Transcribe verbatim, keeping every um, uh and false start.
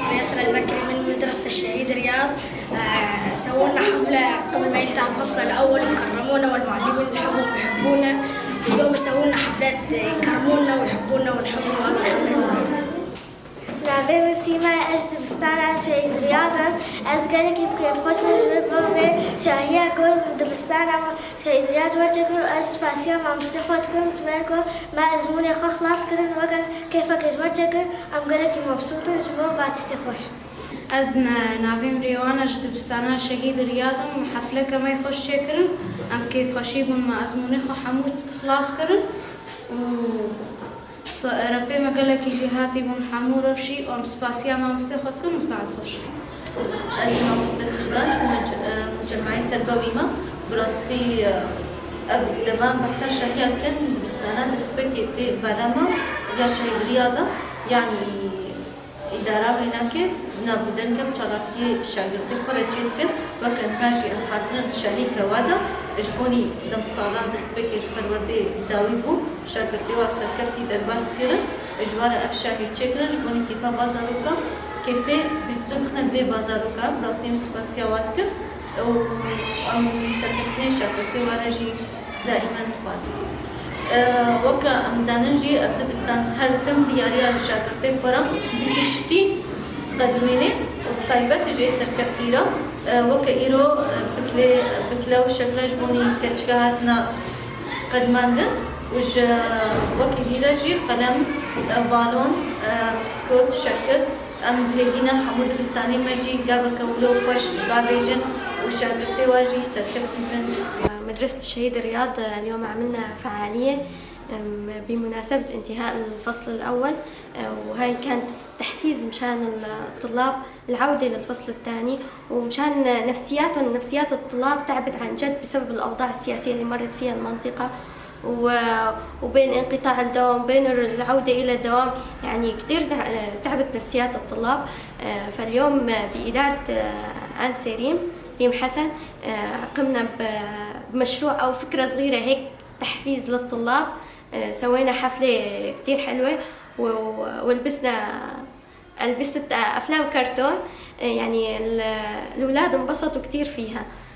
اسمي ياسر البكري من مدرسة الشهيد رياض. آه، سووا لنا حفلة قبل ما ينتهي الفصل الأول وكرمونا، والمعلمين نحبهم ويحبونا. اليوم يسووا لنا حفلات يكرمونا ويحبونا ونحبهم، والله يخليهم لنا. Navê min Sîma ye, ez ji dibistana Şehîd Riyad im. Ez gelekî bi kêfxweş bûm ji vir bo vê şahiya ku dibistana Şehîd Riyad werçe kir û ez spasiya mamostê xwe dikim, ji ber ku me ezmûnê xwe xilas kirin, weke kêfekê ji werçe kir, em gelekî mebsût in ji bo va tiştê xweş. Ez ne-, navê min Rêwan e, ji dibistana Şehîd Riyad im. Hefleke me xweş çêkirin, em kêfxweşî bûn, me ezmûnê xwe hemû xilas kirin û se-, refê me gelekî jêhatî bûn, hemû rewşî û em spasiya mamostê xwe dikin û saet xweş. Ez mamoste Sûzan ji muc-, e, mucemeyê Telbewî me. Bi rastî, e, ev devan behsa şahiya dikin, dibistana destpêkê tê berema ya Şehîd Riyad e, yanî îdara vênakê navûdengek çalakiyê şagirtê xwe re çêdike, weke niha jî em hazir in şahî kewa de. Ji bonî demsala destpêkê ji perwerdê dawî bû, şagirtê wa bi serkeftî derbas kirin, ji wa re ev şahî çêkirin, ji bonî kêfa va zaroka, kêfê bêhtir xine divê va zaroka, bi rastî em spasiya wa dikin û em serkeftinê şagirtê wa re jî daimen dixwazin. E, weke em zanin jî ev dibistan her tim diyariya şagirtê xwe re bi giştî diqedimêne û bi taybet jî serkeftî re, e, weke îro, e, bikle, bikle û şekle ji bonî keçika hatine qedimandin û ji wekî dî re jî qelem, e, balon, e, piskot, şekil, Em bi hêvî ne hemû dibistanê me jî gaveke wilo xweş bavêjin û şagirtê we jî serkeftî bin. مدرسة الشهيد رياض اليوم عملنا فعالية بمناسبة انتهاء الفصل الأول، وهاي كانت تحفيز مشان الطلاب العودة للفصل الثاني، ومشان نفسياتهم، نفسيات الطلاب تعبت عن جد بسبب الأوضاع السياسية اللي مرت فيها المنطقة. و-، وبين انقطاع الدوام، بين العودة إلى الدوام، يعني كتير تع-، تعبت نفسيات الطلاب. آه، فاليوم بإدارة، آه، آن سيريم، ريم حسن، آه، قمنا ب-، بمشروع أو فكرة صغيرة هيك، تحفيز للطلاب. آه، سوينا حفلة كتير حلوة و-، ولبسنا ألبسة، آه، أفلام كرتون. آه، يعني ال-، الأولاد انبسطوا كتير فيها.